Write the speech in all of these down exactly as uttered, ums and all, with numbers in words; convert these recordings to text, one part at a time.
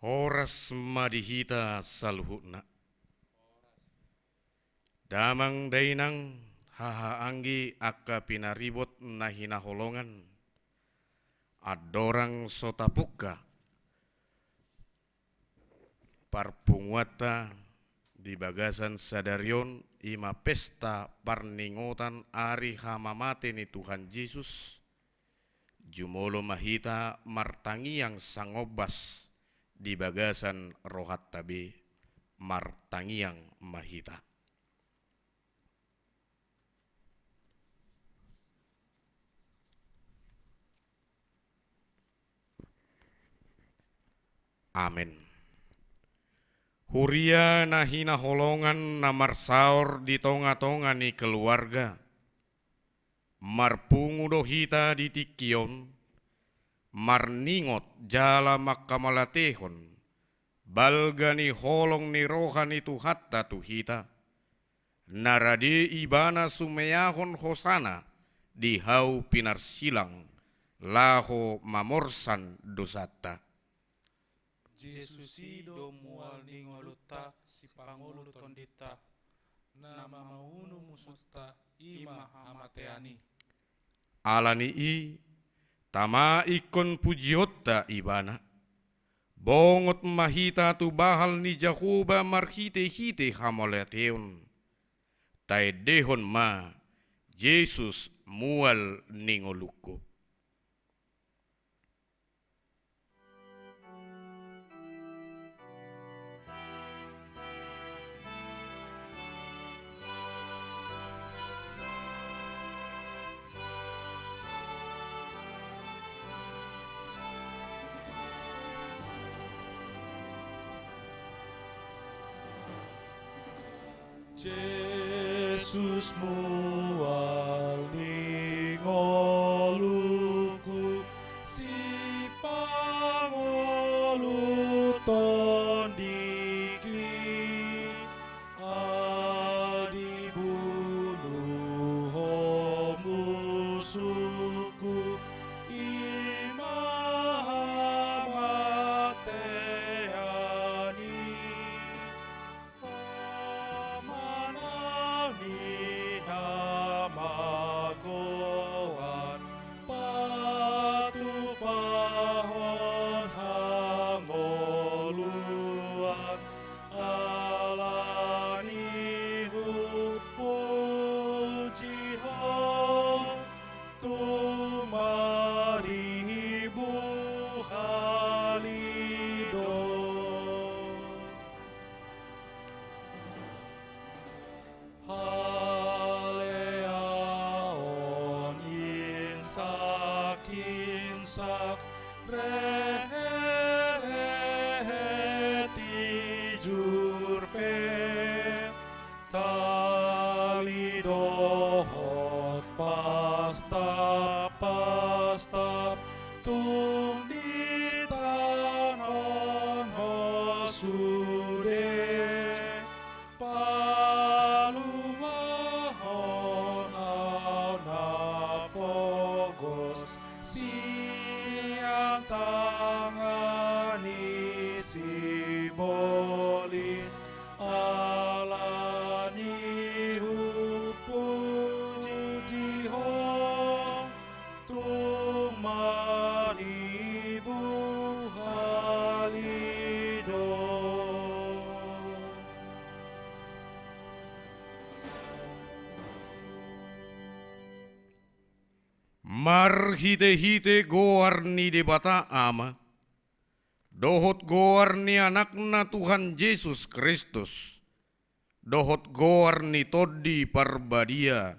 Horas ma di hita saluhutna. Damang dainang, hahaanggi angka pinaribot na hinaholongan, andorang so tapungka parpunguanta di bagasan sadari on, i ma pesta parningotan ari hamamate ni Tuhan Jesus, jumolo ma hita martangiang sangombas di bagasan rohanta be, martangiang ma hita. Amen. Huria na hinaholongan na marsaor di tongatonga ni keluarga, marpungu do hita di tingki on, marningot jala mangkamalatehon balga ni holong ni roha ni Tuhanta tu hita, na rade Ibana sumeahon hosana di hau pinarsilang, laho mamorsan dosanta. Jesus i do mual ni ngolunta, sipangolu tondinta, na mamaunu mususta, i ma hamatean i. Ala ni i, tama ingkon pujionta Ibana. Bongot ma hita tu bahal ni Jahowa marhitehite hamauliateon. Taendehon ma Jesus mual ni ngolungku. Jesus mual ni ngolungku, sipangolu tondingki, a dibunu ho musungku, i ma hamatean i. Pamanang ni hamagoan, patupahon hangoluan, ala ni hupuji ho, tung marhite halido. Haleaon insak-insak, rehet-rehet tijur pe, tali dohot pastap-pastap, tung ditangihon ho sude. Paluahon ahu na pogos sian tangan ni sibolis, ala ni hupuji ho, tung marhite halido. Marhite-hite goar ni Debata Ama, dohot goar ni Anakna Tuhan Jesus Kristus, dohot goar ni Tondi Parbadia,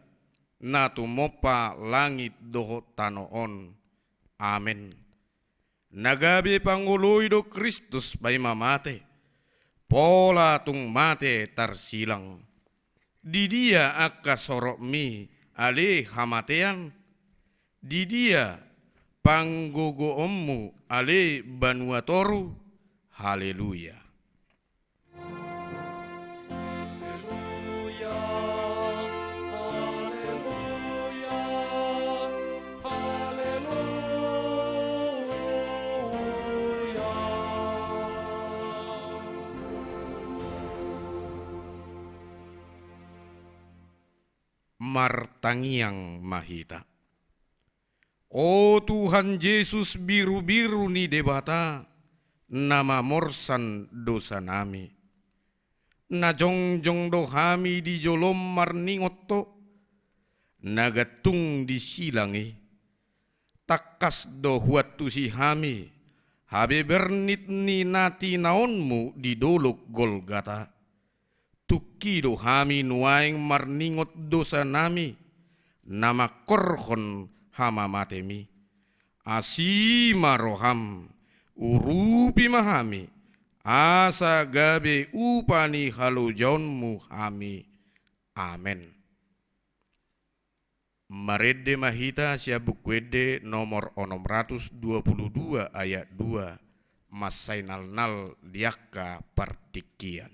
na tumompa langit dohot tano on. Amen. Na gabe pangoloi do Kristus paima mate, pola tung mate tarsilang. Di dia angka sorokmi ale hamatean? Di dia panggogoonmu ale banua toru? Haleluya. Haleluya, haleluya, haleluya. Martangiang ma hita. O Tuhan Jesus, birubiru ni Debata, na mamorsan dosanami. Na jongjong do hami di jolom marningot ho, na gantung di silang i. Tangkas do huantusi hami habebernit ni na tinaonmu di dolok Golgata. Tungki do hami nuaeng marningot dosanami na mangkorhon hamamatemi. Asi ma roham, urupi ma hami, asa gabe upa ni halojaonmu hami. Amen. Marende ma hita sian Buku Ende nomor onom ratus dua puluh dua ayat dua, mansai nalnal di angka partingkian.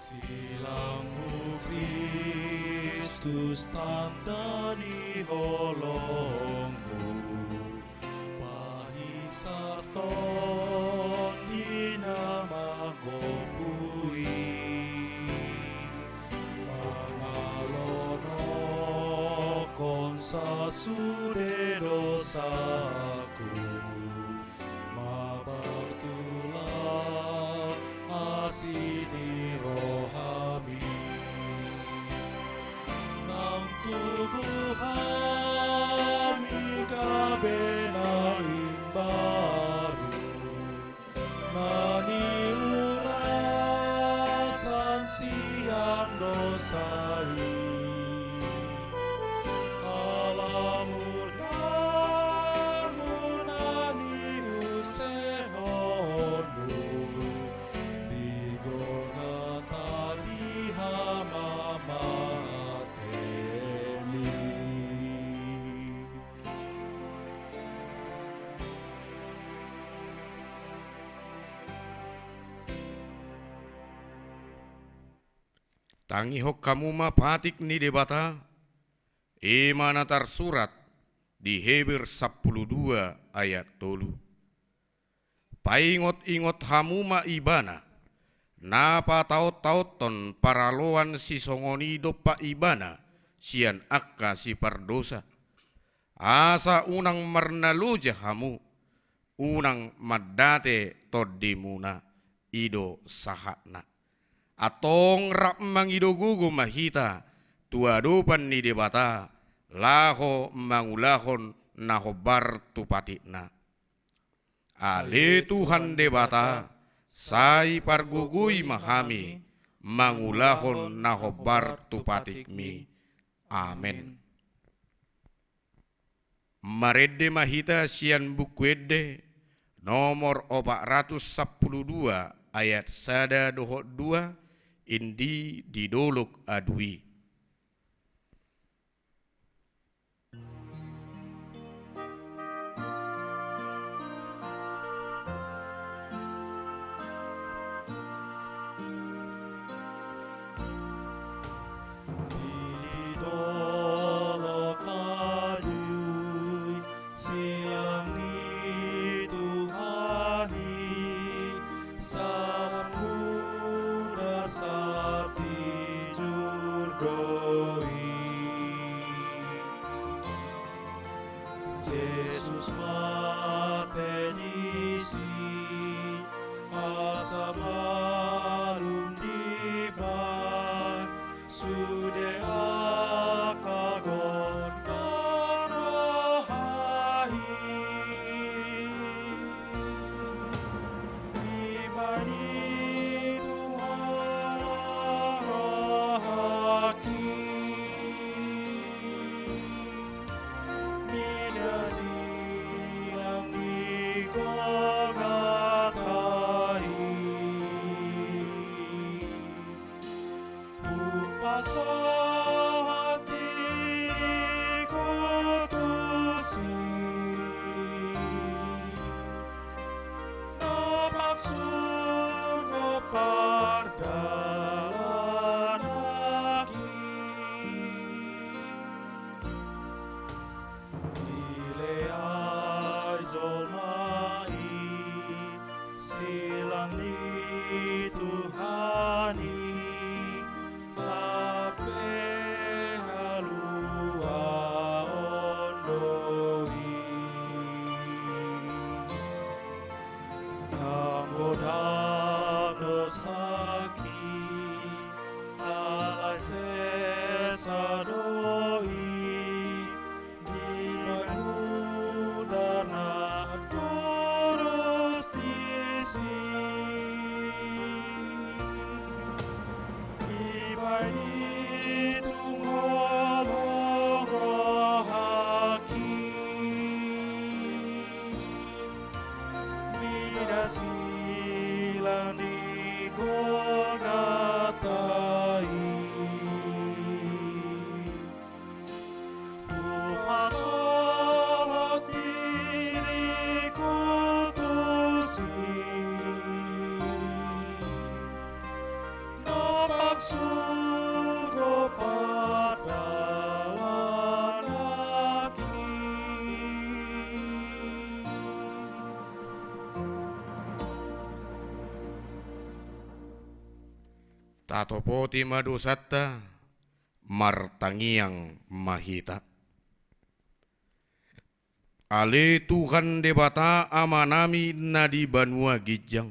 Silangmu Kristus, tanda ni holongmu, pahinsar tondi na manggompui, mangalolokhon sasude dosaku, mapartulang asi ni rohami. Nang tubu hami gabe na imbaru, na niurasan sian dosa i. Ala mudar-Mu na niusehonmu, di Golgata di hamamatemi. Tangihon hamu ma patik ni Debata, i ma na tarsurat di Heber sampulu dua ayat tolu. Paingot-ingot hamu ma Ibana, na pataon-taonhon paraloan sisongon i dompak Ibana sian angka sipardosa. Asa unang marnaloja hamu, unang mandate tondimuna, i do sahatna. Antong rap mangido gogo ma hita tu adopan ni Debata, laho mangulahon na hombar tu patikna. Ale Tuhan Debata, sai pargogoi ma hami, mangulahon na hombar tu patikmi. Amen. Marende ma hita sian Buku Ende nomor opat ratus sampulu dua ayat sada dohot dua, indi di dolok A dua i. Di dolok A dua i, silang ni Tuhan i, sahat mudar sahat pijur do i. Jesus mate disi, asa malum dibaen sude angka gondang roha i. Dibaen Tuhan rohangki, mida silang di Golgota i. Hupasahat diriku tusi, Tatopoti ma dosanta, martangiang ma hita. Ale Tuhan Debata Amanami na di banua ginjang,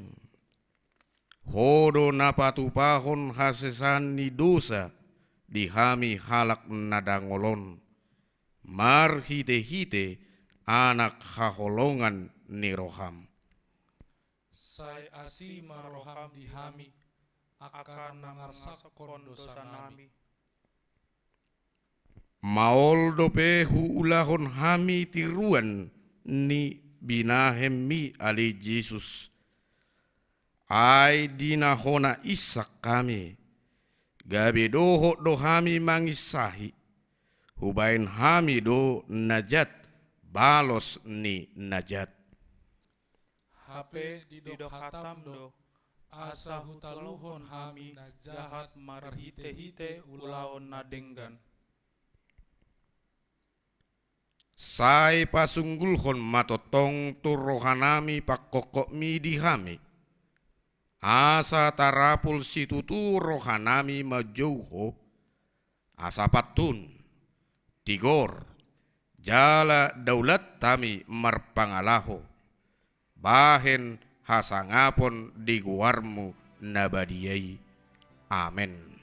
Ho do na patupahon hasesaan ni dosa di hami halak na dangol on, marhitehite Anak haholongan ni roham. Sai asi ma roham di hami, angka na mangarsakhon dosanami. Maol dope huulahon hami tiruan ni binahenmi ale Jesus. Ai di na hona insak hami, gabe dohot do hami manginsahi, hubaen hami do na jat balos ni na jat. Hape didok hatam do, asa hutaluhon hami na jahat marhitehite ulaon na denggan. Sai pasunggulhon ma tongtong tu rohanami pangkophopmi di hami, asa tarapul situtu rohanami manjou Ho, asa pantun, tigor, jala daulat hami marpangalaho, bahen hasangapon di goarmu na badia i. Amen.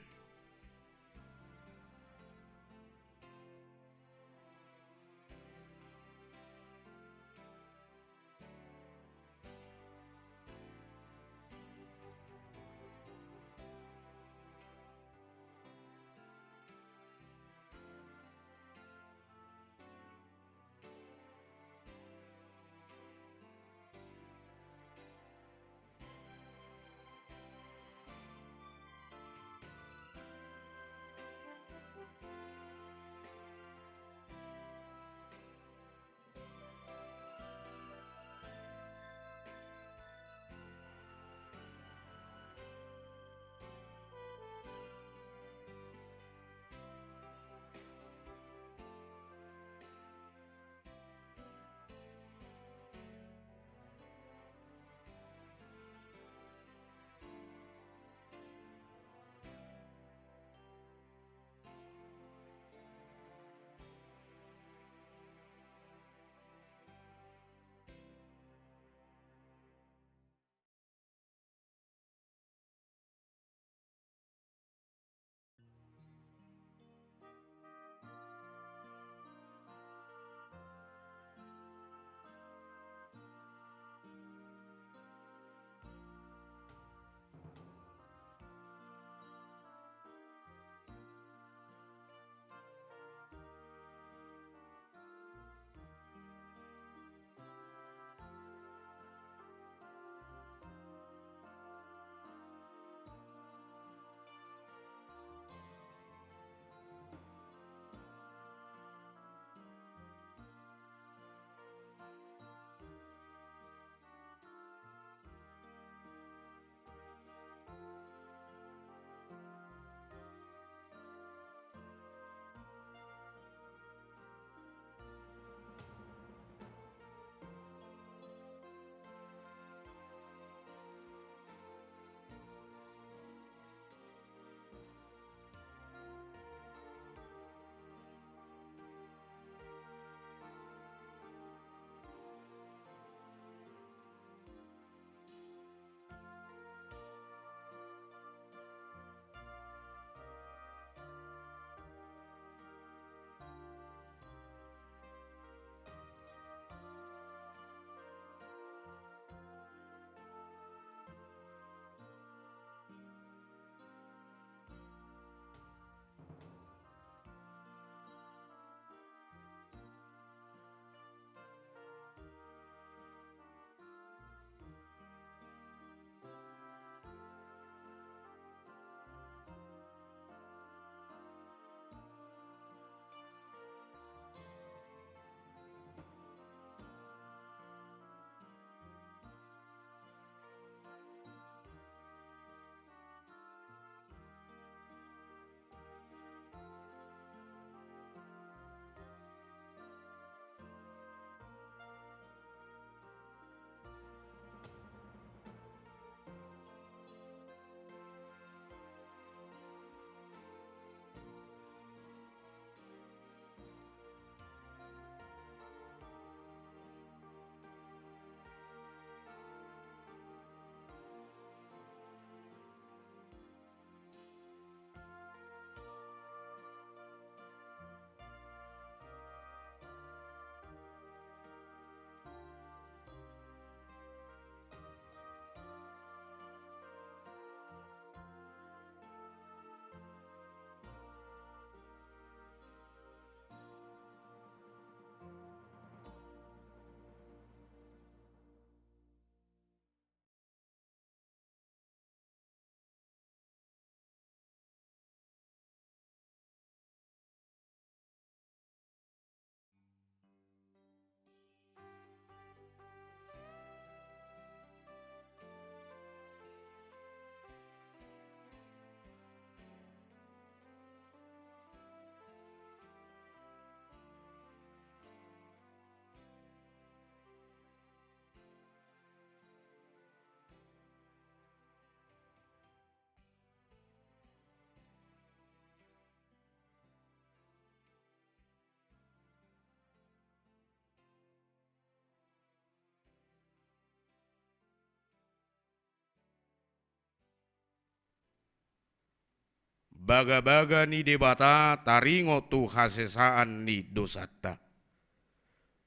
bagabaga ni Debata taringot tu hasesaan ni dosanta.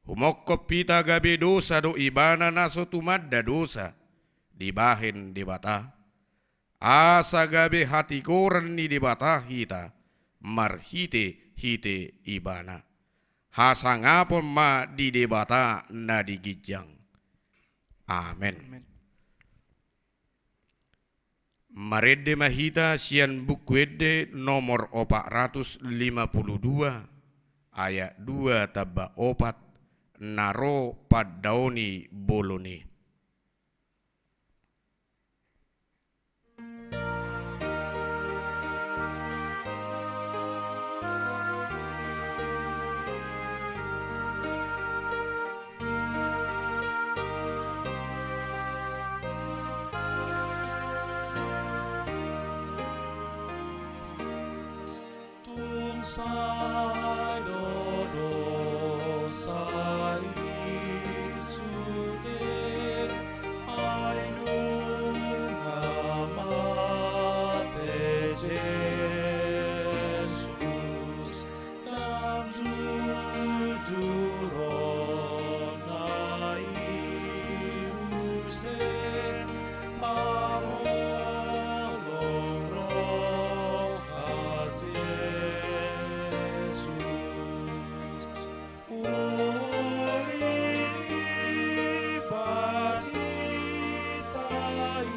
Humongkop hita gabe dosa do ibana na so tumanda dosa dibahen Debata, asa gabe hatigoran ni Debata hita marhitehite ibana. Hasangapon ma di Debata na di ginjang. Amen. Amen. Marende ma hita sian Buku Ende nomor opat ratus lima puluh dua, ayat dua tamba opat, na ro pandaoni bolon i. Tung sai do dosa i sude, ai nunga mate Jesus. Ndang jujur hona i muse, marholong roha Jesus. Uli ni barita i,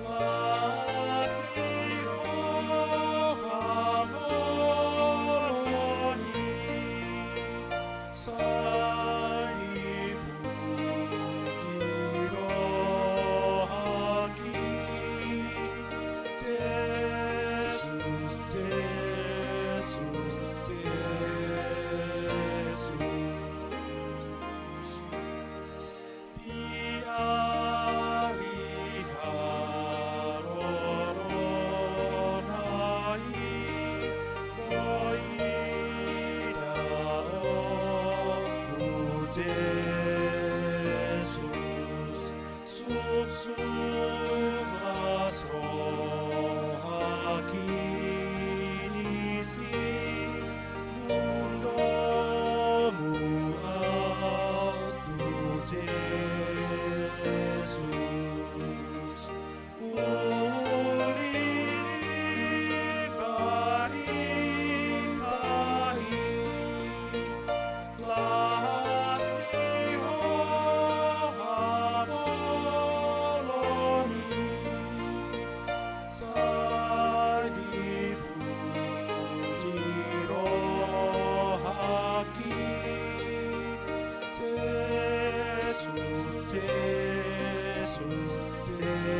las ni roha bolon i, sai dipuji rohangki, Jesus, Jesus, Jesus. Di ari harorona i, boi idaonku Jesus. Suksuk las rohangki disi, dung domu ahu tu Jesus. Uli ni barita i, las ni roha bolon i, sai dipuji rohangki, Jesus, Jesus, Jesus.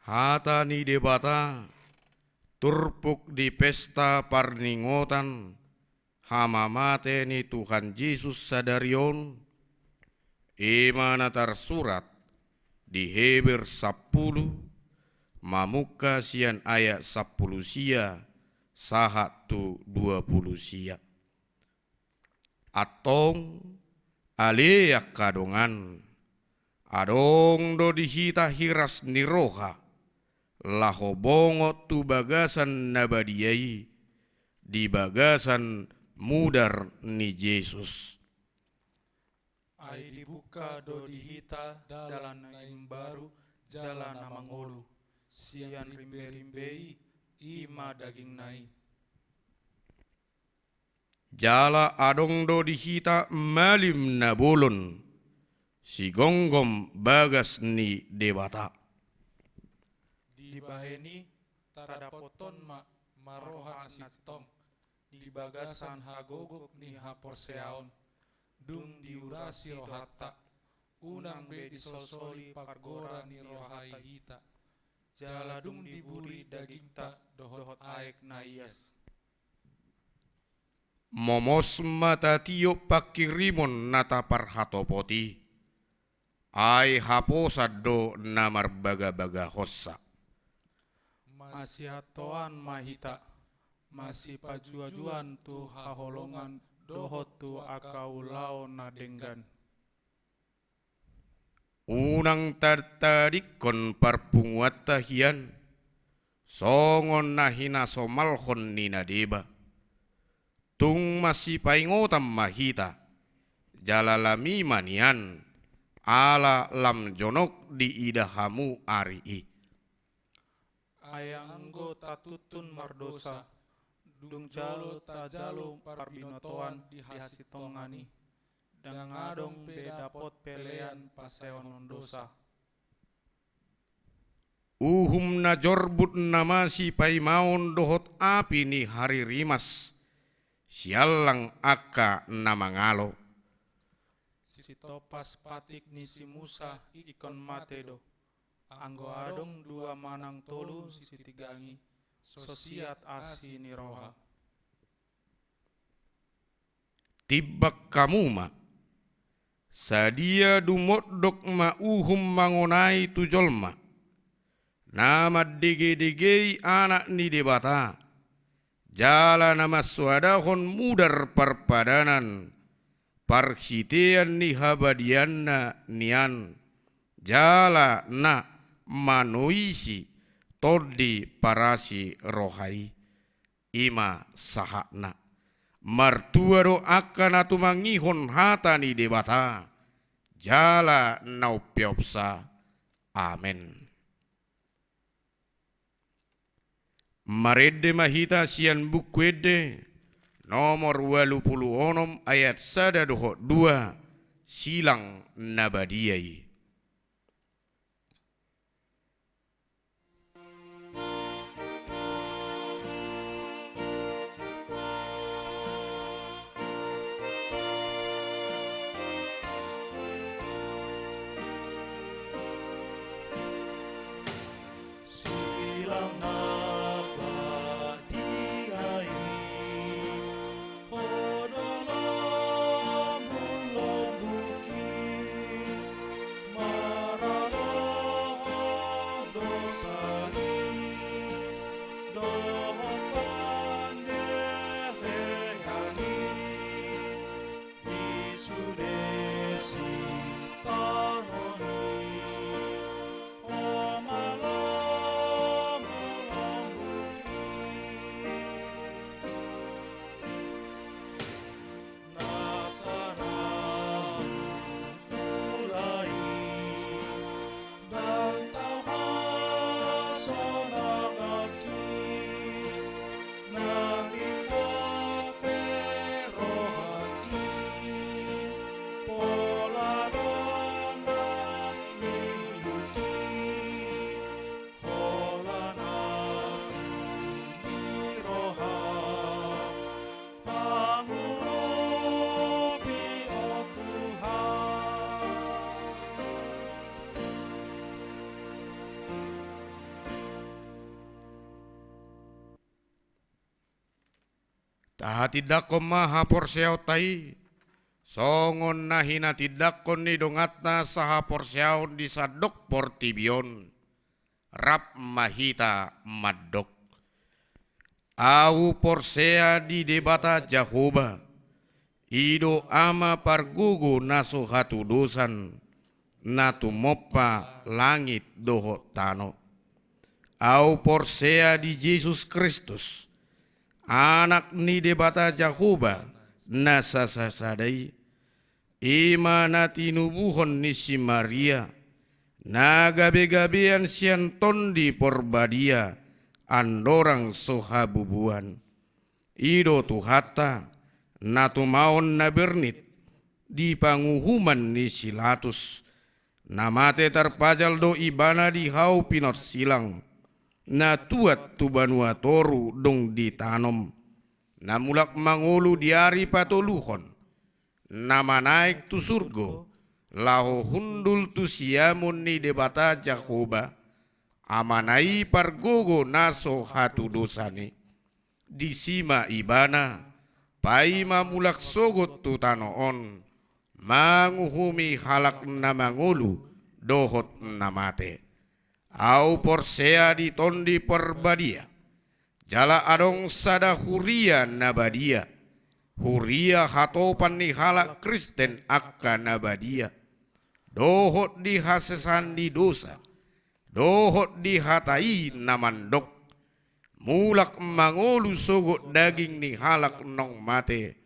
Hata ni Debata, turpuk di pesta parningotan hamamate ni Tuhan Jesus sadari on, i ma na tarsurat di Heber sampulu, mamungka sian ayat sampulu sia sahat tu dua pulu sia. Antong, ale angka dongan, adong do di hita hiras ni roha, laho bongot tu bagasan na badia i, di bagasan mudar ni Jesus. Ai dibuka do di hita dalan na imbaru jala na mangolu, sian rimberimbe i, i ma dagingna i. Jala adong do di hita malim na bolon, sigomgom bagas ni Debata. Dibahen i tadapothon ma, ma roha na sintong, di bagasan hagogok ni haporseaon, dung diurasi rohanta, unang be disolsoli pargora ni roha i hita, jala dung diburi dagingta dohot aek na ias. Momos ma tatiop pangkirimon na taparhatopot i, ai haposan do na marbagabagahonsa. Masihantoan ma hita, masipajuajuan tu haholongan dohot tu angka ulaon na denggan. Unang tatadingkon parpunguanta hian, songon na hinasomalhon ni na deba. Tung masipaingotan ma hita, jala lami ma nian, ala lam jonok diida hamu ari i. Ai anggo tatuntun mardosa, dung jolo tajalo parbinotoan di hasintongan i, ndang adong be dapot pelean pasaehonon dosa. Uhum na jorbut na masipaimaon dohot api ni haririmas, siallang angka na mangalo. Sitopas patik ni si Musa ingkon mate do. Anggo adong dua manang tolu sitigangi, so siat asi ni roha. Timbang hamu ma, sadia dumondok ma uhum mangonai tu jolma, na mandegedegei Anak ni Debata, jala na mansoadahon mudar parpadanan, parhitean ni habadianna nian, jala na manoisi tondi parasi roha i. I ma sahatna. Martua do angka na tumangihon hata ni Debata, jala na umpeopsa. Amen. Marende ma hita sian Buku Ende nomor ualu pulu onom ayat sada dohot dua, silang na badia i. Silang na badia i, ho do lombuk-lombuk i, maralohon dosa i, dohot pandehean i, di sude sitaonon i, ho ma lombuk-lombuk i. Na sana mulai ndang tau hasonangan i, nang ingkon pe rohangki, pola do nang illuki, holan asi ni roha pangurupi, o Tuhan. Tahatindangkon ma haporseaonta i, songon na hinatindangkon ni donganta sahaporseaon di sandok portibi on. Rap ma hita mandok. Ahu porsea di Debata Jahowa, i do Ama pargogo na so hatudosan, na tumompa langit dohot tano. Ahu porsea di Jesus Kristus, Anak ni Debata Jahowa na sasasada i, i ma na tinubuhon ni si Maria, na gabegabean sian Tondi Porbadia, andorang so habubuan. I do Tuhanta, na tumaon na bernit di panguhuman ni si Latus, na mate tarpajal do Ibana di hau pinarsilang, na tuat tu banua toru dung ditanom, na mulak mangolu di ari patoluhon, na manaek tu surgo, laho hundul tu siamun ni Debata Jahowa, Amana i pargogo na so hatudosan i. Disi ma Ibana, paima mulak sogot tu tano on, manguhumi halak na mangolu dohot na mate. Ahu porsea di Tondi Porbadia, jala adong sada huria na badia, huria hatopan ni halak Kristen angka na badia, dohot di hasesaan ni dosa, dohot di hata i na mandok, mulak mangolu sogot daging ni halak naung mate,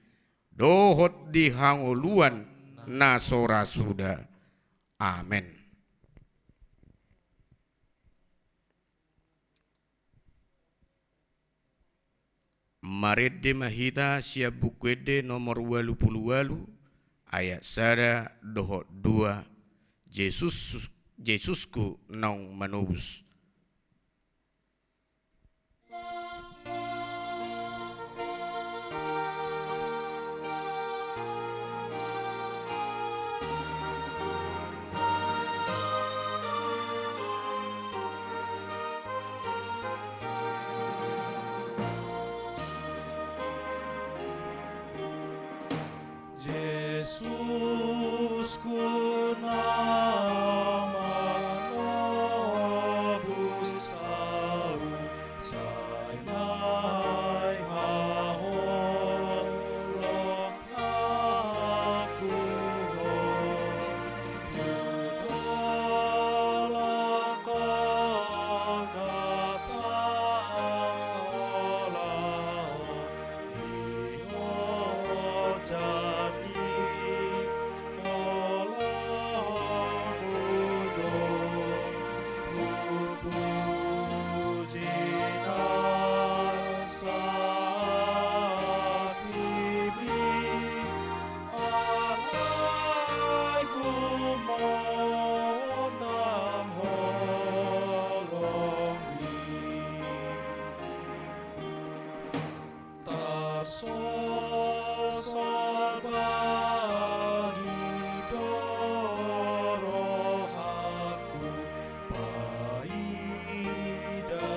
dohot di hangoluan na so ra suda. Amen. Marende ma hita sian Buku Ende nomor ualu pulu ualu, ayat sada dohot dua, Jesus, Jesusku naung manobus. Jesusku na manobus ahu, sai naeng haholonganku Ho. Hudola Ho, gata hola Ho. Tarsosor bagido rohangku, paida-ida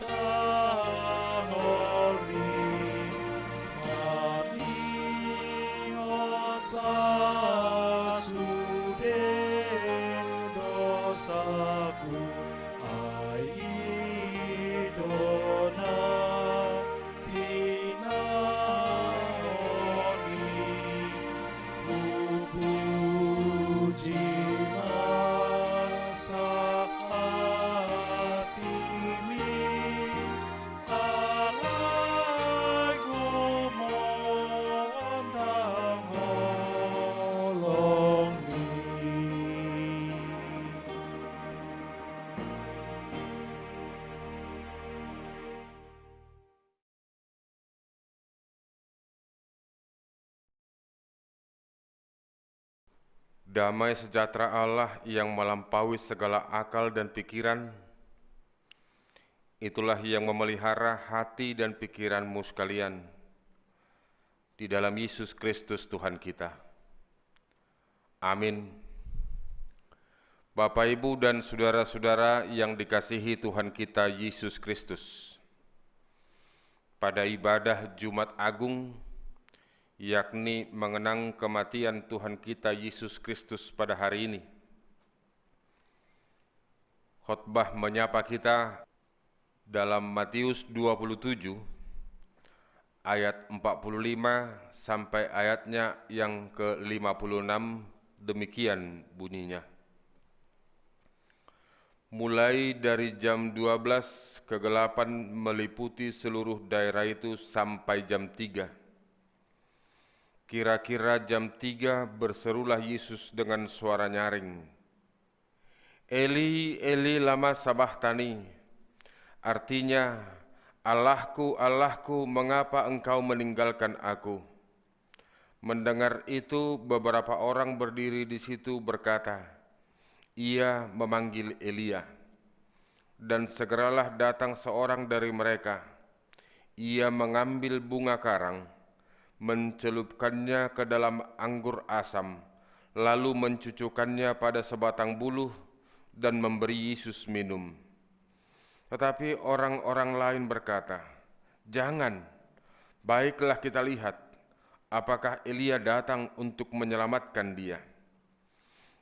dangolmi, maringot sasude dosaku. Ai i do na tinaon i, hupuji ma sian asimi, alai gumondang holongmi. Damai sejahtera Allah yang melampaui segala akal dan pikiran, itulah yang memelihara hati dan pikiranmu sekalian di dalam Yesus Kristus Tuhan kita. Amin. Bapak, Ibu, dan saudara-saudara yang dikasihi Tuhan kita Yesus Kristus, pada ibadah Jumat Agung, yakni mengenang kematian Tuhan kita Yesus Kristus pada hari ini, khotbah menyapa kita dalam Matius dua puluh tujuh ayat empat puluh lima sampai ayatnya yang ke lima puluh enam, demikian bunyinya. Mulai dari jam dua belas, kegelapan meliputi seluruh daerah itu sampai jam tiga. Kira-kira jam tiga, berserulah Yesus dengan suara nyaring, "Eli, Eli, lama sabachthani?" Artinya, "Allahku, Allahku, mengapa Engkau meninggalkan Aku?" Mendengar itu, beberapa orang berdiri di situ berkata, "Ia memanggil Elia." Dan segeralah datang seorang dari mereka. Ia mengambil bunga karang, mencelupkannya ke dalam anggur asam, lalu mencucukkannya pada sebatang buluh dan memberi Yesus minum. Tetapi orang-orang lain berkata, "Jangan, baiklah kita lihat apakah Elia datang untuk menyelamatkan dia."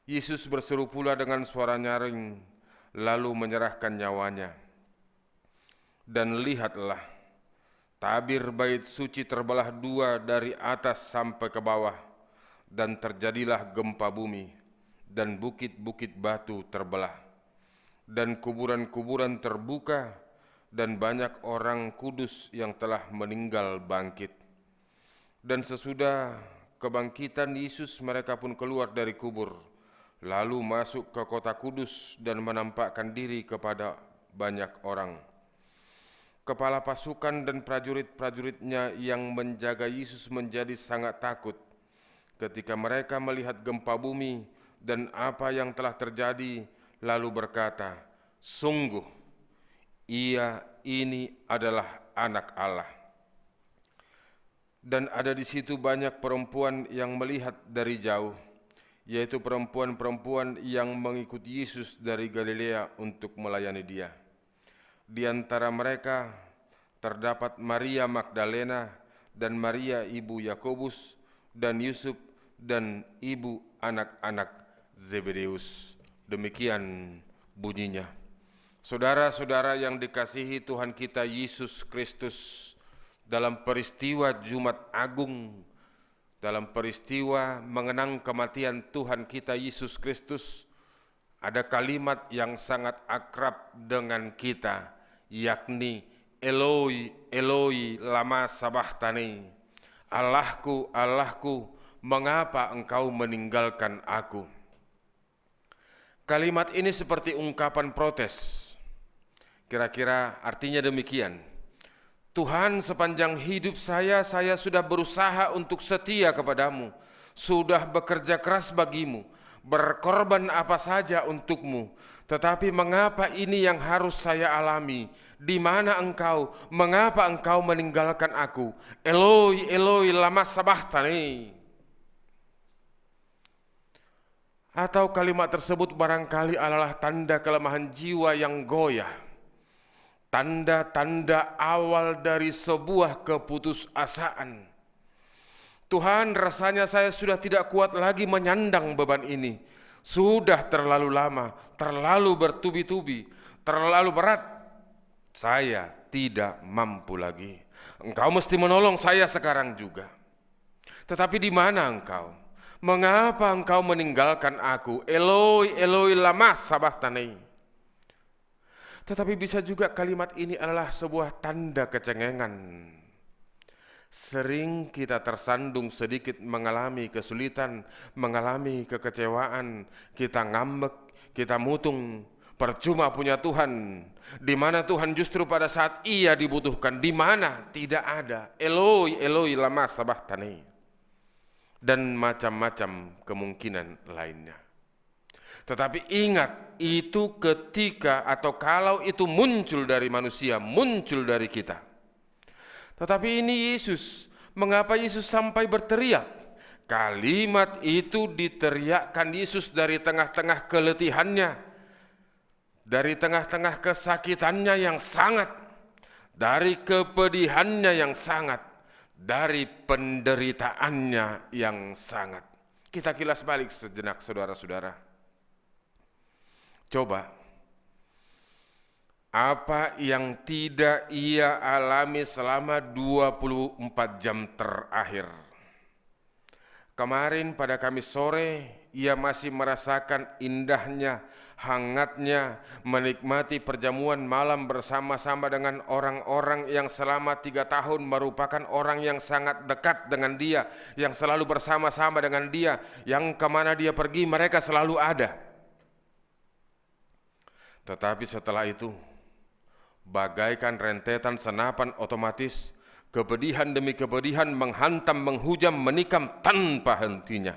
Yesus berseru pula dengan suara nyaring, lalu menyerahkan nyawanya. Dan lihatlah, Tabir bait suci terbelah dua dari atas sampai ke bawah, dan terjadilah gempa bumi, dan bukit-bukit batu terbelah, dan kuburan-kuburan terbuka, dan banyak orang kudus yang telah meninggal bangkit. Dan sesudah kebangkitan Yesus, mereka pun keluar dari kubur, lalu masuk ke kota kudus dan menampakkan diri kepada banyak orang. Kepala pasukan dan prajurit-prajuritnya yang menjaga Yesus menjadi sangat takut ketika mereka melihat gempa bumi dan apa yang telah terjadi, lalu berkata, "Sungguh, Ia ini adalah Anak Allah." Dan ada di situ banyak perempuan yang melihat dari jauh, yaitu perempuan-perempuan yang mengikut Yesus dari Galilea untuk melayani Dia. Di antara mereka terdapat Maria Magdalena dan Maria ibu Yakobus dan Yusuf dan ibu anak-anak Zebedeus. Demikian bunyinya. Saudara-saudara yang dikasihi Tuhan kita Yesus Kristus, dalam peristiwa Jumat Agung, dalam peristiwa mengenang kematian Tuhan kita Yesus Kristus, ada kalimat yang sangat akrab dengan kita, yakni, "Eloi, Eloi, lama sabachthani?" "Allahku, Allahku, mengapa Engkau meninggalkan Aku?" Kalimat ini seperti ungkapan protes. Kira-kira artinya demikian, "Tuhan, sepanjang hidup saya, saya sudah berusaha untuk setia kepada-Mu, sudah bekerja keras bagi-Mu, berkorban apa saja untuk-Mu. Tetapi mengapa ini yang harus saya alami? Di mana Engkau? Mengapa Engkau meninggalkan aku? Eloi, Eloi, lama sabachthani?" Atau kalimat tersebut barangkali adalah tanda kelemahan jiwa yang goyah, tanda-tanda awal dari sebuah keputusasaan. "Tuhan, rasanya saya sudah tidak kuat lagi menyandang beban ini. Sudah terlalu lama, terlalu bertubi-tubi, terlalu berat. Saya tidak mampu lagi. Engkau mesti menolong saya sekarang juga." "Tetapi di mana Engkau? Mengapa Engkau meninggalkan aku? Eloi, Eloi, lama sabachthani?" Tetapi bisa juga kalimat ini adalah sebuah tanda kecengengan. Sering kita tersandung sedikit mengalami kesulitan, mengalami kekecewaan, kita ngambek, kita mutung, "Percuma punya Tuhan. Di mana Tuhan justru pada saat Ia dibutuhkan? Di mana? Tidak ada. Eloi, Eloi, lama sabachthani?" Dan macam-macam kemungkinan lainnya. Tetapi ingat, itu ketika atau kalau itu muncul dari manusia, muncul dari kita. Tetapi ini Yesus. Mengapa Yesus sampai berteriak? Kalimat itu diteriakkan Yesus dari tengah-tengah keletihannya, dari tengah-tengah kesakitannya yang sangat, dari kepedihannya yang sangat, dari penderitaannya yang sangat. Kita kilas balik sejenak, saudara-saudara. Coba, apa yang tidak Ia alami selama dua puluh empat jam terakhir? Kemarin pada Kamis sore, Ia masih merasakan indahnya, hangatnya, menikmati perjamuan malam bersama-sama dengan orang-orang yang selama tiga tahun merupakan orang yang sangat dekat dengan Dia, yang selalu bersama-sama dengan Dia, yang kemana Dia pergi, mereka selalu ada. Tetapi setelah itu, bagaikan rentetan senapan otomatis, kepedihan demi kepedihan menghantam, menghujam, menikam tanpa hentinya.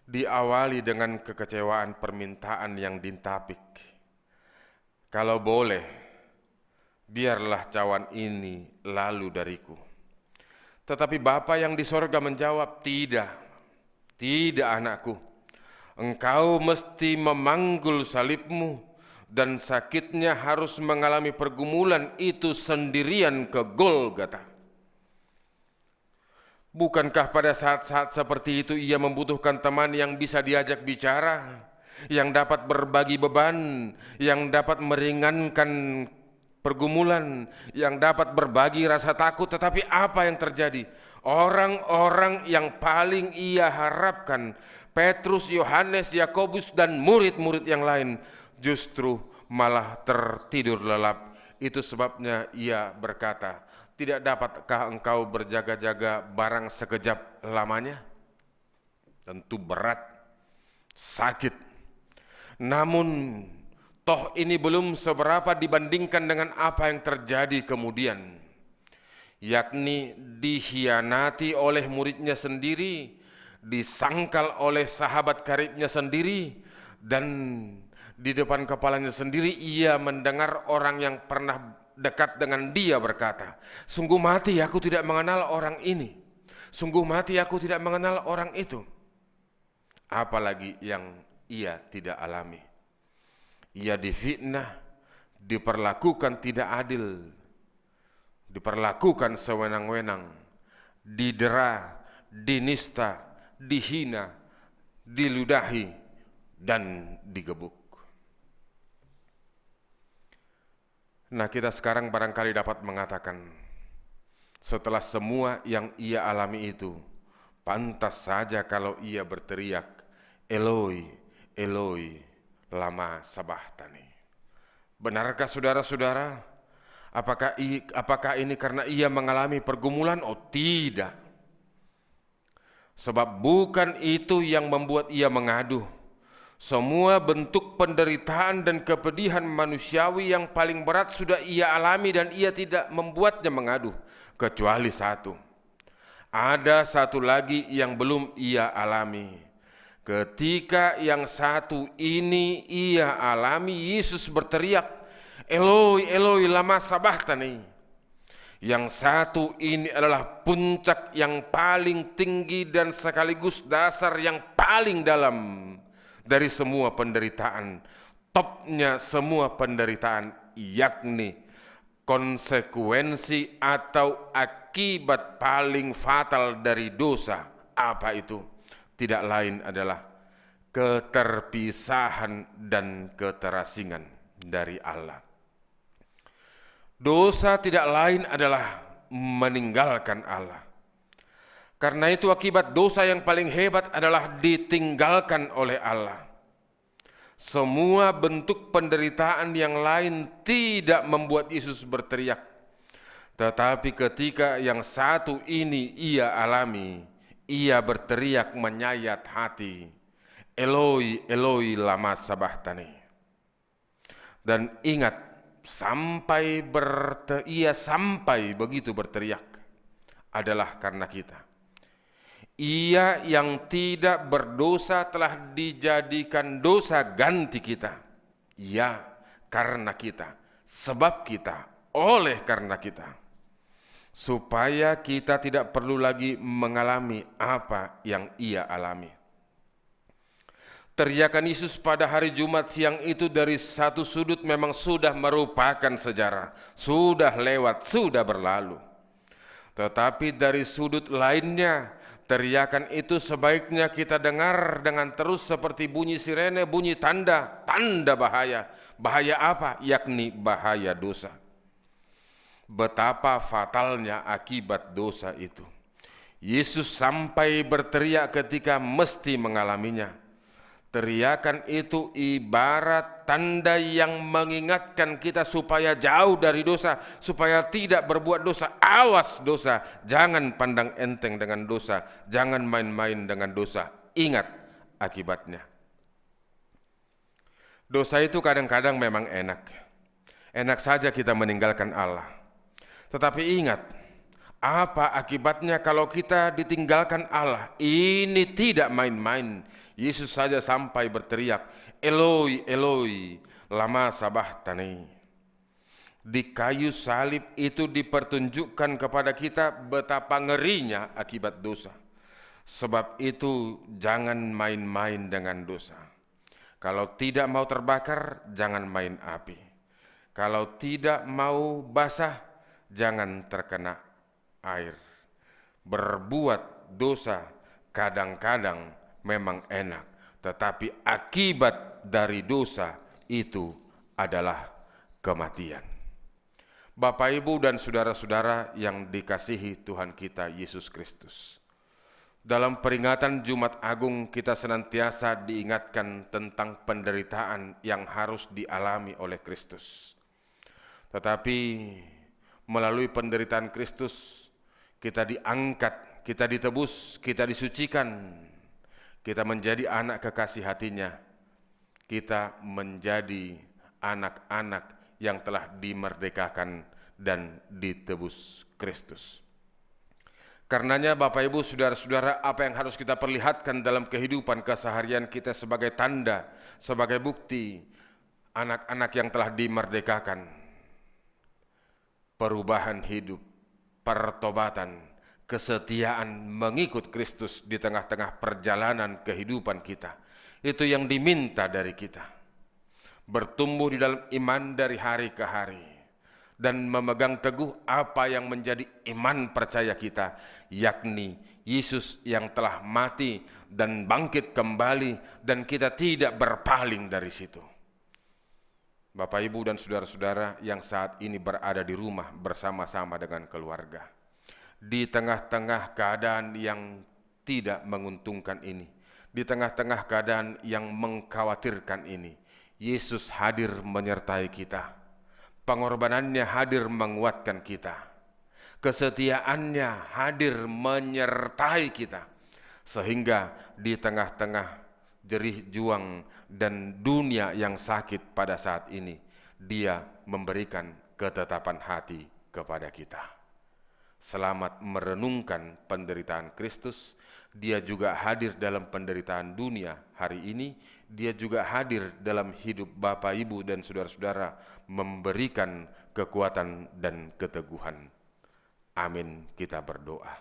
Diawali dengan kekecewaan permintaan yang dintapik. "Kalau boleh, biarlah cawan ini lalu dariku." Tetapi Bapa yang di sorga menjawab, "Tidak, tidak, anakku. Engkau mesti memanggul salibmu, dan sakitnya harus mengalami pergumulan itu sendirian ke Golgota." Bukankah pada saat-saat seperti itu Ia membutuhkan teman yang bisa diajak bicara, yang dapat berbagi beban, yang dapat meringankan pergumulan yang dapat berbagi rasa takut, tetapi apa yang terjadi? Orang-orang yang paling ia harapkan, Petrus, Yohanes, Yakobus, dan murid-murid yang lain, justru malah tertidur lelap. Itu sebabnya ia berkata, "Tidak dapatkah engkau berjaga-jaga barang sekejap lamanya?" Tentu berat, sakit. Namun, toh ini belum seberapa dibandingkan dengan apa yang terjadi kemudian, yakni dikhianati oleh muridnya sendiri, disangkal oleh sahabat karibnya sendiri, dan di depan kepalanya sendiri ia mendengar orang yang pernah dekat dengan dia berkata, "Sungguh mati aku tidak mengenal orang ini. Sungguh mati aku tidak mengenal orang itu." Apalagi yang ia tidak alami. Ia difitnah, diperlakukan tidak adil, diperlakukan sewenang-wenang, didera, dinista, dihina, diludahi, dan digebuk. Nah, kita sekarang barangkali dapat mengatakan, setelah semua yang ia alami itu, pantas saja kalau ia berteriak, "Eloi, Eloi, lama sabachthani." Benarkah saudara-saudara? Apakah i-, apakah ini karena ia mengalami pergumulan? Oh, tidak. Sebab bukan itu yang membuat ia mengadu. Semua bentuk penderitaan dan kepedihan manusiawi yang paling berat sudah ia alami dan ia tidak membuatnya mengadu, kecuali satu. Ada satu lagi yang belum ia alami. Ketika yang satu ini ia alami, Yesus berteriak, "Eloi, Eloi, lama sabachthani?" Yang satu ini adalah puncak yang paling tinggi dan sekaligus dasar yang paling dalam dari semua penderitaan, topnya semua penderitaan, yakni konsekuensi atau akibat paling fatal dari dosa. Apa itu? Tidak lain adalah keterpisahan dan keterasingan dari Allah. Dosa tidak lain adalah meninggalkan Allah. Karena itu, akibat dosa yang paling hebat adalah ditinggalkan oleh Allah. Semua bentuk penderitaan yang lain tidak membuat Yesus berteriak. Tetapi ketika yang satu ini ia alami, ia berteriak menyayat hati, "Eloi, Eloi, lama sabachthani?" Dan ingat, sampai berte-, ia sampai begitu berteriak adalah karena kita. Ia yang tidak berdosa telah dijadikan dosa ganti kita. Ya, karena kita, sebab kita, oleh karena kita. Supaya kita tidak perlu lagi mengalami apa yang ia alami. Teriakan Yesus pada hari Jumat siang itu dari satu sudut memang sudah merupakan sejarah, sudah lewat, sudah berlalu. Tetapi dari sudut lainnya, teriakan itu sebaiknya kita dengar dengan terus seperti bunyi sirene, bunyi tanda, tanda bahaya. Bahaya apa? Yakni bahaya dosa. Betapa fatalnya akibat dosa itu. Yesus sampai berteriak ketika mesti mengalaminya. Teriakan itu ibarat tanda yang mengingatkan kita supaya jauh dari dosa, supaya tidak berbuat dosa. Awas dosa, jangan pandang enteng dengan dosa, jangan main-main dengan dosa. Ingat akibatnya. Dosa itu kadang-kadang memang enak. Enak saja kita meninggalkan Allah. Tetapi ingat, apa akibatnya kalau kita ditinggalkan Allah? Ini tidak main-main. Yesus saja sampai berteriak, "Eloi, Eloi, lama sabachthani?" Di kayu salib itu dipertunjukkan kepada kita betapa ngerinya akibat dosa. Sebab itu, jangan main-main dengan dosa. Kalau tidak mau terbakar, jangan main api. Kalau tidak mau basah, jangan terkena air. Berbuat dosa kadang-kadang memang enak, tetapi akibat dari dosa itu adalah kematian. Bapak, Ibu, dan saudara-saudara yang dikasihi Tuhan kita, Yesus Kristus. Dalam peringatan Jumat Agung, kita senantiasa diingatkan tentang penderitaan yang harus dialami oleh Kristus. Tetapi, melalui penderitaan Kristus, kita diangkat, kita ditebus, kita disucikan, kita menjadi anak kekasih hati-Nya, kita menjadi anak-anak yang telah dimerdekakan dan ditebus Kristus. Karenanya, Bapak, Ibu, saudara-saudara, apa yang harus kita perlihatkan dalam kehidupan keseharian kita sebagai tanda, sebagai bukti anak-anak yang telah dimerdekakan? Perubahan hidup, pertobatan, kesetiaan mengikut Kristus di tengah-tengah perjalanan kehidupan kita. Itu yang diminta dari kita. Bertumbuh di dalam iman dari hari ke hari, dan memegang teguh apa yang menjadi iman percaya kita, yakni Yesus yang telah mati dan bangkit kembali, dan kita tidak berpaling dari situ. Bapak, Ibu, dan saudara-saudara yang saat ini berada di rumah bersama-sama dengan keluarga, di tengah-tengah keadaan yang tidak menguntungkan ini, di tengah-tengah keadaan yang mengkhawatirkan ini, Yesus hadir menyertai kita. Pengorbanan-Nya hadir menguatkan kita. Kesetiaan-Nya hadir menyertai kita. Sehingga di tengah-tengah jerih juang dan dunia yang sakit pada saat ini, Dia memberikan ketetapan hati kepada kita. Selamat merenungkan penderitaan Kristus. Dia juga hadir dalam penderitaan dunia hari ini. Dia juga hadir dalam hidup Bapak, Ibu, dan saudara-saudara, memberikan kekuatan dan keteguhan. Amin. Kita berdoa.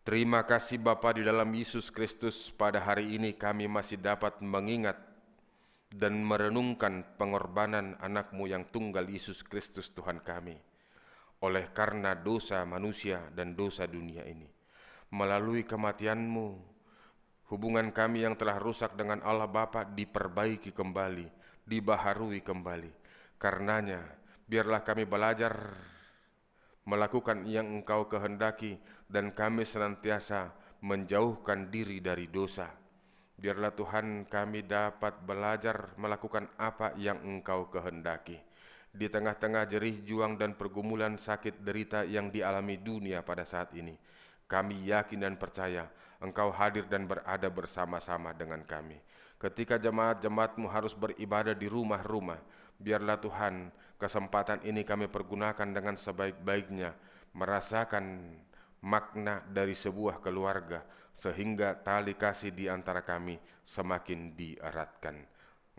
Terima kasih, Bapa, di dalam Yesus Kristus, pada hari ini kami masih dapat mengingat dan merenungkan pengorbanan Anak-Mu yang tunggal, Yesus Kristus, Tuhan kami. Oleh karena dosa manusia dan dosa dunia ini, melalui kematian-Mu, hubungan kami yang telah rusak dengan Allah Bapa diperbaiki kembali, dibaharui kembali. Karenanya, biarlah kami belajar melakukan yang Engkau kehendaki, dan kami senantiasa menjauhkan diri dari dosa. Biarlah, Tuhan, kami dapat belajar melakukan apa yang Engkau kehendaki. Di tengah-tengah jerih juang dan pergumulan, sakit derita yang dialami dunia pada saat ini, kami yakin dan percaya Engkau hadir dan berada bersama-sama dengan kami. Ketika jemaat-jemaat-Mu harus beribadah di rumah-rumah, biarlah, Tuhan, kesempatan ini kami pergunakan dengan sebaik-baiknya, merasakan makna dari sebuah keluarga, sehingga tali kasih di antara kami semakin dieratkan.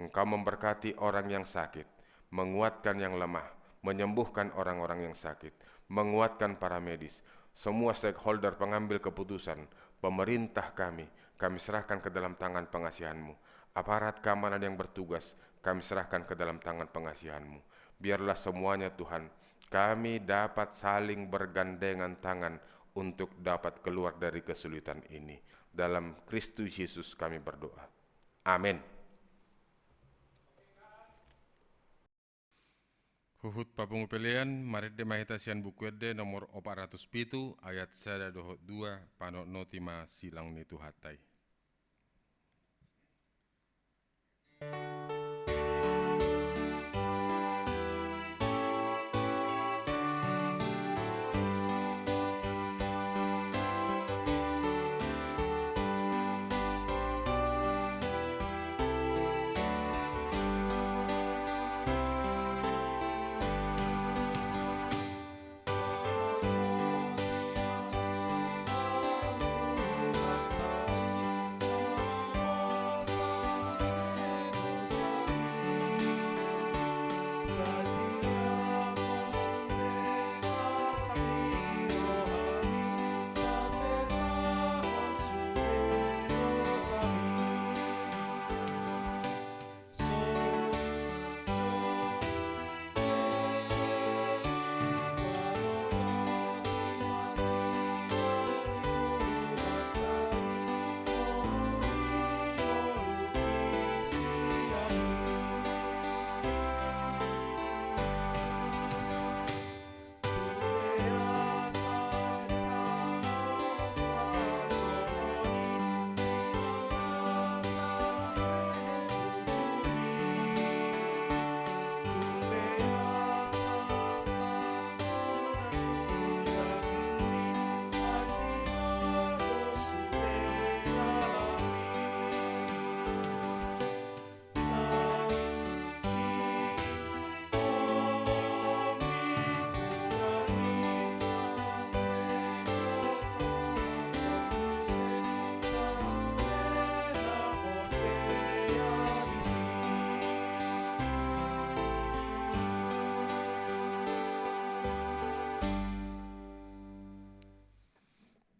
Engkau memberkati orang yang sakit, menguatkan yang lemah, menyembuhkan orang-orang yang sakit, menguatkan para medis, semua stakeholder pengambil keputusan, pemerintah kami, kami serahkan ke dalam tangan pengasihan-Mu. Aparat keamanan yang bertugas, kami serahkan ke dalam tangan pengasihan-Mu. Biarlah semuanya, Tuhan, kami dapat saling bergandengan tangan untuk dapat keluar dari kesulitan ini. Dalam Kristus Yesus kami berdoa. Amin. Huhut papungu pelean, marende ma hita sian Buku Ende nomor opat ratus pitu, ayat sada dohot dua, panotnoti ma silang ni Tuhanta i.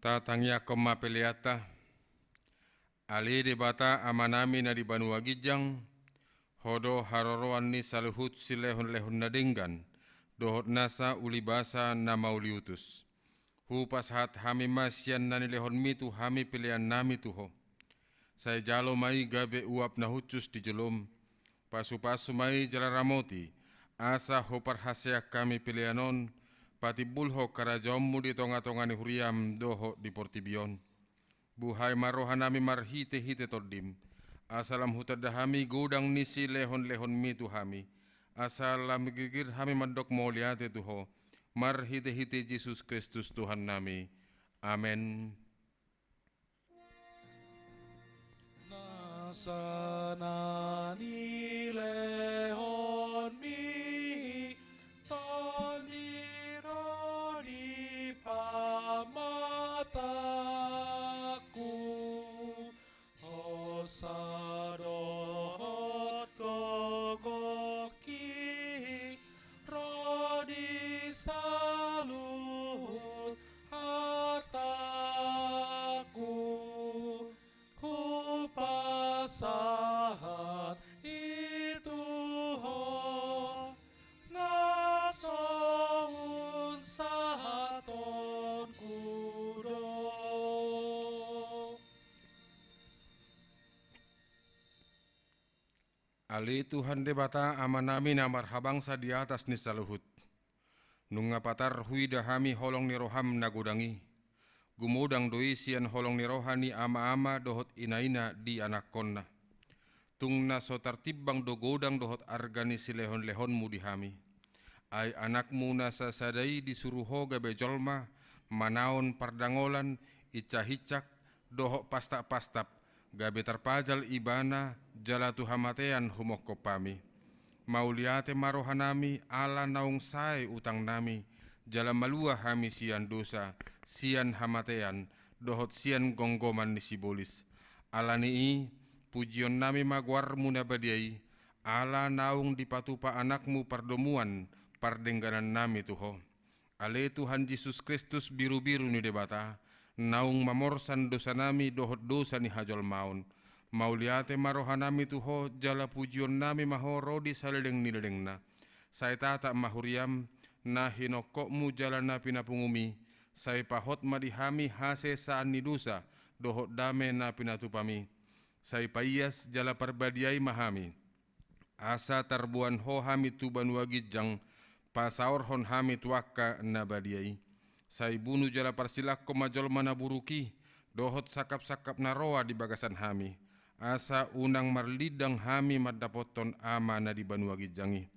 Tatangiangkon ma peleanta. Ale Debata Amanami na di banua ginjang, Ho do haroroan ni saluhut silehonlehon na denggan, dohot nasa ulibasa na mauliutus. Hupasahat hami ma sian na nilehonmi tu hami peleannami tu Ho. Sai jalo ma i gabe uap na hushus di jolom. Pasupasu ma i jala ramoti, asa huparhaseang hami pelean on, patimbulhon harajaonmu di tongatonga ni huriam dohot di portibi on. Buhai ma rohanami marhitehite Tondim, asa lam hutanda hami godang ni silehonlehonmi tu hami, asa lam girgir hami mandok mauliate tu Ho, marhitehite Jesus Kristus Tuhannami. Amen. Nasa na nilehonmi Tondi ro di pamatangku, hosa dohot gogongki ro di saluhut hartangku. Hupasahat i tu Ho, na songon sahatonku do. Ale Tuhan Debata Amanami na marhabangsa di atas ni saluhut. Nunga patar huida hami holong ni roham na godang i. Gumodang do i sian holong ni roha ni amaama dohot inaina di anakkonna. Tung na so tartimbang do godang dohot arga ni silehonlehonmu di hami. Ai anakmu na sasada i disuru Ho gabe jolma, manaon pardangolan, insahinsak, dohot pastapastap, gabe tarpajal ibana, jala tu hamatean humongkop hami. Mauliate ma rohanami, ala naung sae utangnami, jala malua hami sian dosa, sian hamatean, dohot sian gomgoman ni sibolis. Ala ni i, pujionnami ma goarmu na badia i, ala naung dipatupa anakmu pardomuan, pardengganannami tu Ho. Ale Tuhan Jesus Kristus, birubiru ni Debata, naung mamorsan dosanami dohot dosa ni hajolmaon. Mauliate ma rohanami tu Ho, jala pujionnami ma Ho ro di saleleng ni lelengna. Sai tatap ma huriam, na hinongkopmu jala na pinapungumi, sai pahot ma di hami hasesaan ni dosa, dohot dame na pinatupami. Sai paias jala parbadiai ma hami. Asa tarboan Ho hami tu banua ginjang, pasaorhon hami tu angka na badia i. Sai bunu jala parsilangkon ma jolma na buruk i, dohot sangkapsangkap na roa di bagasan hami. Asa unang marlindang hami mandapothon Ama na di banua ginjang i.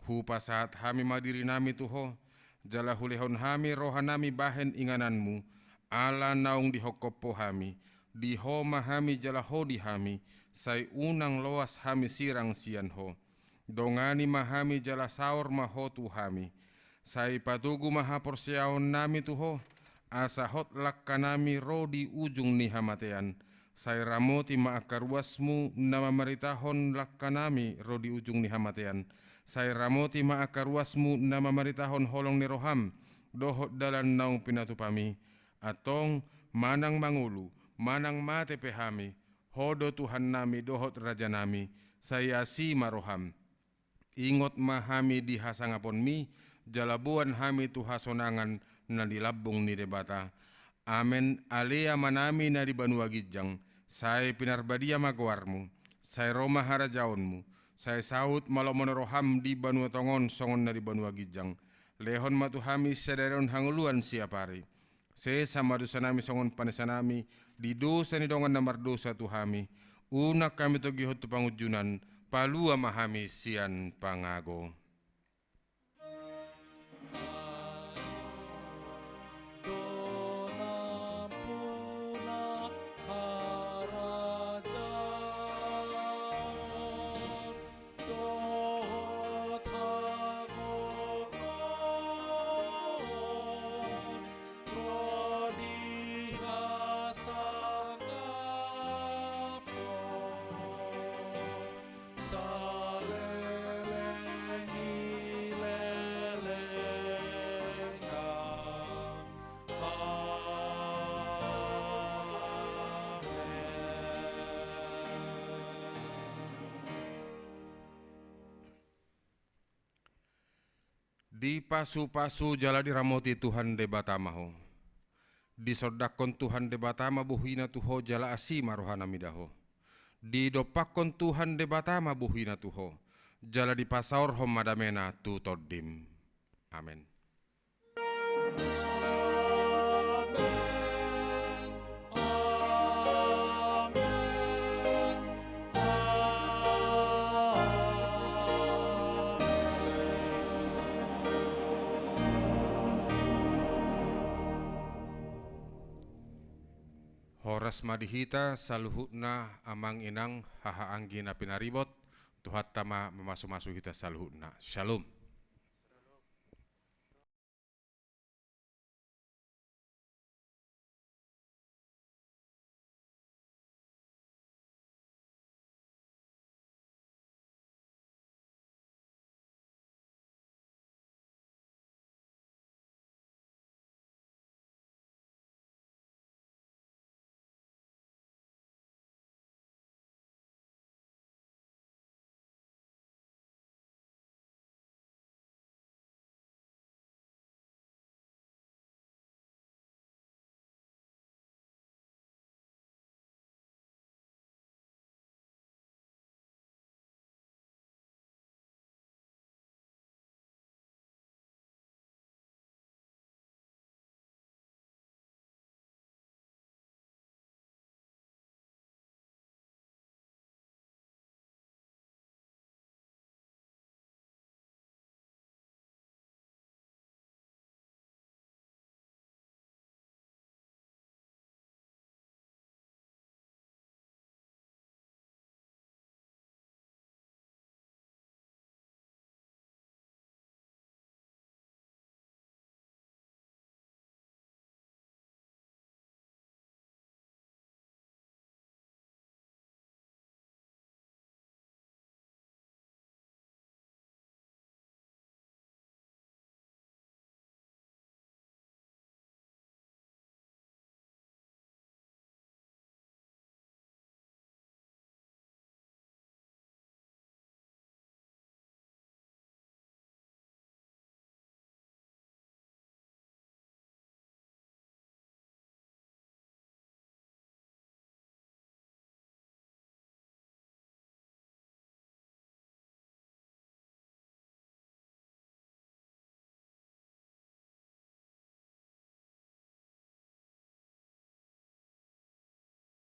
Hupasahat hami ma dirinami tu Ho, jala hulehon hami rohanami bahen ingananmu, ala naung dihongkop Ho hami, di Ho ma hami jala Ho di hami, sai unang loas hami sirang sian Ho. Dongani ma hami jala saor ma Ho tu hami. Sai patogu ma haporseaonnami tu Ho, asa hot langkanami ro di ujung ni hamatean. Sai ramoti ma angka ruasmu na mamaritahon langkanami ro di ujung ni hamatean. Sai ramoti ma angka ruasmu na mamaritahon holong ni roham, dohot dalan naung pinatupami. Antong, manang mangolu, manang mate pe hami, Ho do Tuhannami dohot Rajanami, sai asi ma roham. Ingot ma hami di hasangaponmi, jala boan hami tu hasonangan na di lambung ni Debata. Amen. Ale Amanami na di banua ginjang, sai pinarbadia ma goarmu, sai ro ma harajaonmu, sai saut ma lomo ni roham di banua tonga on songon na di banua ginjang. Lehon ma tu hami sadari on hangoluan siapari. Sesa ma dosanami songon panesanami di dosa ni dongan na mardosa tu hami. Unang hami togihon tu pangunjunan, palua ma hami sian pangago. Dipasupasu jala diramoti Tuhan Debata ma ho. Disondangkon Tuhan Debata ma bohina tu ho jala asi ma rohana mida ho. Didompakkon Tuhan Debata ma bohina tu ho, jala dipasaorhon ma damena tu tondim. Amen. Horas ma di hita saluhutna, amang inang, haha anggi na pinaribot. Tuhanta ma mamasumasu hita saluhutna. Shalom.